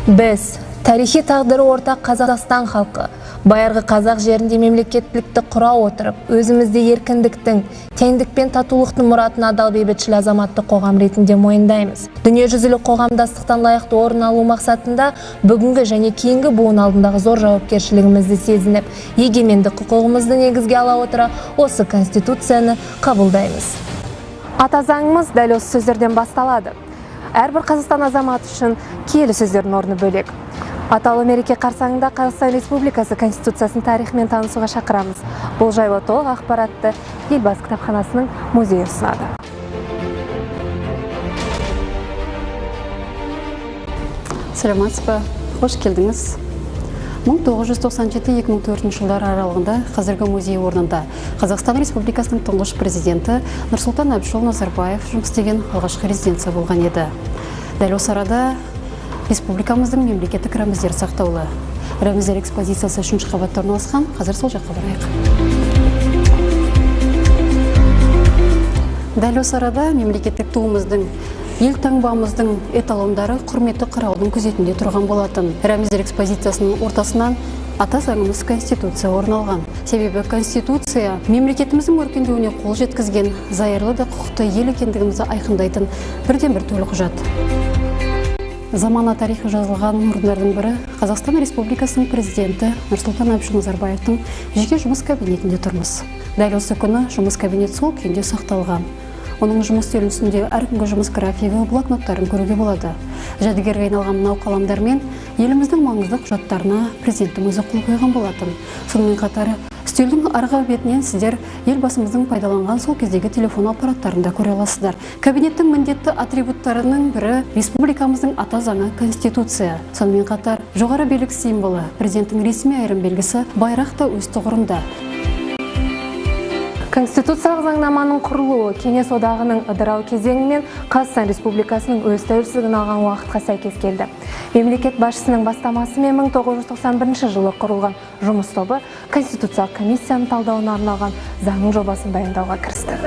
Біз, тарихи тағдыры ортақ Қазақстан халқы, байырғы қазақ жерінде мемлекеттілікті құра отырып, өзімізде еркіндіктің, теңдік пен татулықтың мұратын адал бейбітшіл азаматтық қоғам ретінде мойындаймыз. Дүниежүзілік қоғамдастықтан лайықты орын алу мақсатында бүгінгі және кейінгі буын алдындағы зор жауапкершілігімізді сезініп, егемендік құқығымызды негізге ала отыра осы Конституцияны қабылдаймыз. Ата заңымыз дәл осы сөздерден басталады. Әрбір Қазақстан азаматы үшін киелі сөздердің орны бөлек. Атаулы мереке қарсаңында Қазақстан Республикасы Конституциясының тарихымен танысуға шақырамыз. Бұл жайлы толық ақпаратты Елбасы кітапханасының музейі ұсынады. Саламатсыз ба? Қош келдіңіз. 1997-2004 жылдар аралығында қазіргі музей орнында Қазақстан Республикасының тұңғыш президенті Нұрсұлтан Әбішұлы Назарбаев жұмыс істеген алғашқы резиденция болған еді. Дәл осы арада республикамыздың мемлекеттік рәміздері сақтаулы. Рәміздер экспозициясы 3-ші қабатта орналасқан. Қазір сол жаққа барайық. Дәл осы арада мемлекеттік туымыздың, ел таңбамыздың эталондары құрметті қараулдың күзетінде тұрған болатын. Рәміздер экспозициясының ортасынан ата заңымыз Конституция орын алған. Себебі Конституция мемлекетіміздің өркендеуіне қол жеткізген зайырлы да құқықты ел екендігімізді айқындайтын бірден-бір төлқұжат. Замана тарихы жазылған орындардың бірі Қазақстан Республикасының президенті Нұрсұлтан Әбішұлы Назарбаевтың жеке жұмыс кабинетінде тұрмыз. Дәл осы күні жұмыс кабинеті сол күйінде сақталған. Оның жұмыс үстелінің үстінде әр күнгі жұмыс графигі, блокноттарын көруге болады. Жәдігерге айналған мынау қаламдармен еліміздің маңызды құжаттарына президенттің өзі қол қойған болатын. Сонымен қатар үстелдің арғы бетінен сіздер елбасымыздың пайдаланған сол кездегі телефон аппараттарын да көре аласыздар. Кабинеттің міндетті атрибуттарының бірі республикамыздың ата заңы Конституция. Сонымен қатар жоғары билік символы, президенттің ресми айрым белгісі байрақ та өз тұғырында. Конституциялық заңнаманың құрылуы Кеңес Одағының ыдырау кезеңі мен Қазақстан Республикасының өз тәуелсіздігін алған уақытқа сәйкес келді. Мемлекет басшысының бастамасымен 1991 жылы құрылған жұмыс тобы Конституциялық комиссияның талдауына арналған заң жобасын дайындауға кірісті.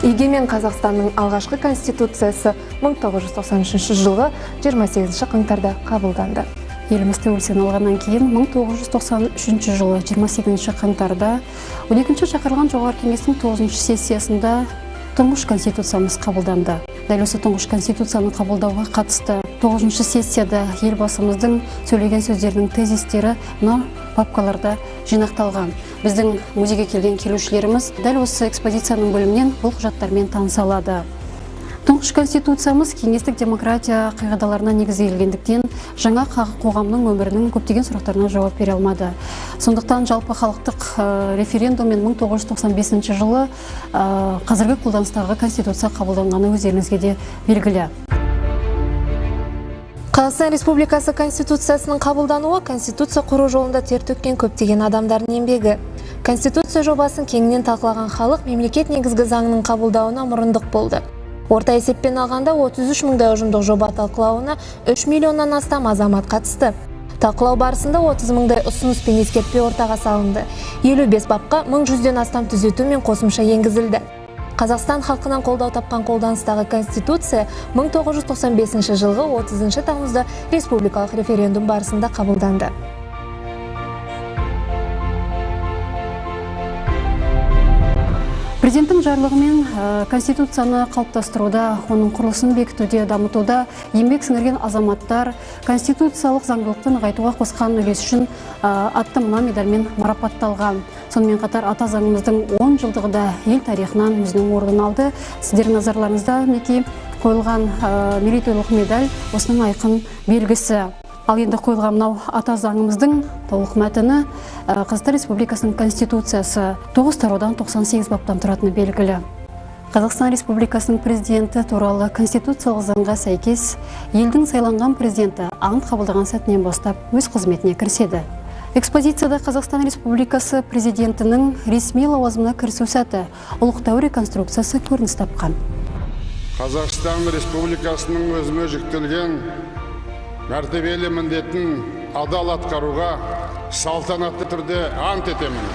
Егемен Қазақстанның алғашқы Конституциясы 1993 жылғы 28 қаңтарда қабылданды. Еліміз тәуелсіздігін алғаннан кейін 1993 жылы 28 қаңтарда 12-ші шақырылған Жоғарғы Кеңестің 9-шы сессиясында тұңғыш Конституциямыз қабылданды. Дәл осы тұңғыш Конституцияны қабылдауға қатысты 9-шы сессияда елбасымыздың сөйлеген сөздерінің тезистері мына папкаларда жинақталған. Біздің музейге келген келушілеріміз дәл осы экспозицияның бөлімінен бұл құжаттармен таныса алады. Тұңғыш Конституциямыз кеңестік демократия қағидаларына негізделгендіктен жаңа қоғамның өмірінің көптеген сұрақтарына жауап бере алмады. Сондықтан жалпы халықтық референдуммен 1995 жылы қазіргі қолданыстағы Конституция қабылданғаны өздеріңізге де белгілі. Қазақстан Республикасы Конституциясының қабылдануы Конституция құру жолында тер төккен көптеген адамдардың еңбегі. Конституция жобасын кеңінен талқылаған халық мемлекет негізгі заңының қабылдауына мұрындық болды. Орта есеппен алғанда 33 мыңдай ұжымдық жоба талқылауына 3 миллионнан астам азамат қатысты. Талқылау барысында 30 мыңдай ұсыныс пен ескертпе ортаға салынды. 55 бапқа 1100-ден астам түзету мен қосымша енгізілді. Қазақстан халқынан қолдау тапқан қолданыстағы Конституция 1995 жылғы 30 тамызда республикалық референдум барысында қабылданды. Президенттің жарлығымен Конституцияны қалыптастыруда, оның құрылысын бекітуде, дамытуда еңбек сіңірген азаматтар конституциялық заңдылықты нығайтуға қосқан үлесі үшін атты мына медальмен марапатталған. Сонымен қатар ата заңымыздың 10 жылдығы да ел тарихынан өзінің орнын алды. Сіздердің назарларыңызда мінекей қойылған мерейтойлық медаль осының айқын белгісі. Ал енді қойылған мынау ата заңымыздың толық мәтіні, Қазақстан Республикасының Конституциясы 9 тараудан 98 баптан тұратыны белгілі. Қазақстан Республикасының президенті туралы конституциялық заңға сәйкес елдің сайланған президенті ант қабылдаған сәтінен бастап өз қызметіне кіріседі. Экспозицияда Қазақстан Республикасы президентінің ресми лауазымына кірісу сәті, ұлықтау реконструкциясы көрініс тапқан. Қазақстан Республикасының өзіме жүктелген мәртебелі міндетін адал атқаруға салтанатты түрде ант етемін.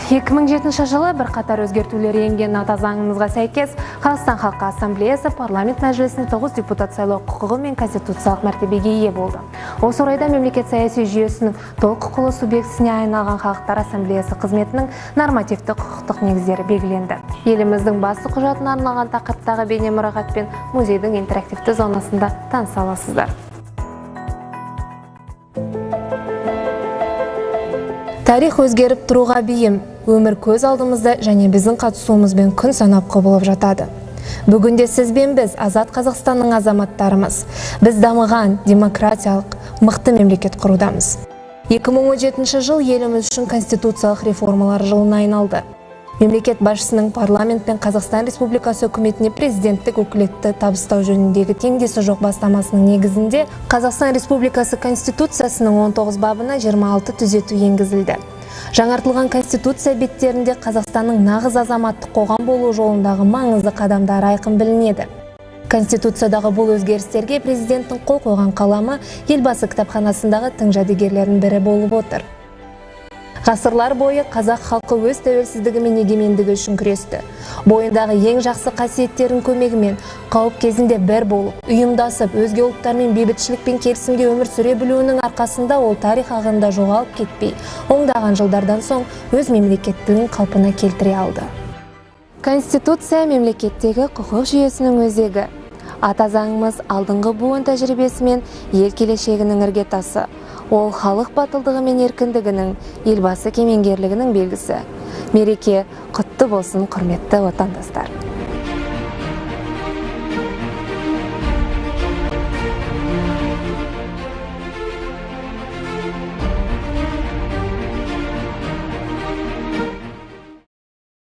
2007 жылы бірқатар өзгертулер енген Ата заңымызға сәйкес, Қазақстан халқы Ассамблеясы парламент мәжілісіне 9 депутат сайлау құқығы мен конституциялық мәртебеге ие болды. Осы орайда мемлекет саяси жүйесінің толық құқылы субъектісіне айналған Халықтар Ассамблеясы қызметінің нормативті құқықтық негіздері белгіленді. Еліміздің басты құжатына арналған тақырыптағы бейне мұрағат пен музейдің интерактивті зонасында таныса аласыздар. Тарих өзгеріп тұруға бейім, өмір көз алдымызда және біздің қатысуымызбен күн санап құбылып жатады. Бүгінде сіз бен біз азат Қазақстанның азаматтарымыз. Біз дамыған, демократиялық, мықты мемлекет құрудамыз. 2017 жыл еліміз үшін конституциялық реформалар жылына айналды. Мемлекет басшысының парламент пен Қазақстан Республикасы үкіметіне президенттік өкілетті табыстау жөніндегі теңдесі жоқ бастамасының негізінде Қазақстан Республикасы Конституциясының 19 бабына 26 түзету енгізілді. Жаңартылған Конституция беттерінде Қазақстанның нағыз азаматтық қоғам болу жолындағы маңызды қадамдары айқын білінеді. Конституциядағы бұл өзгерістерге президенттің қол қойған қаламы Елбасы кітапханасындағы тың жәдігерлердің бірі болып отыр. Ғасырлар бойы қазақ халқы өз тәуелсіздігі мен егемендігі үшін күресті. Бойындағы ең жақсы қасиеттердің көмегімен қауіп кезінде бір болып, ұйымдасып, өзге ұлттармен бейбітшілік пен келісімде өмір сүре білуінің арқасында ол тарих ағынында жоғалып кетпей, ондаған жылдардан соң өз мемлекеттілігін қалпына келтіре алды. Конституция — мемлекеттегі құқық жүйесінің өзегі. Ата заңымыз — алдыңғы буын тәжірибесі мен ел келешегінің іргетасы. Ол халық батылдығы мен еркіндігінің, Елбасы кемеңгерлігінің белгісі. Мереке құтты болсын, құрметті отандастар!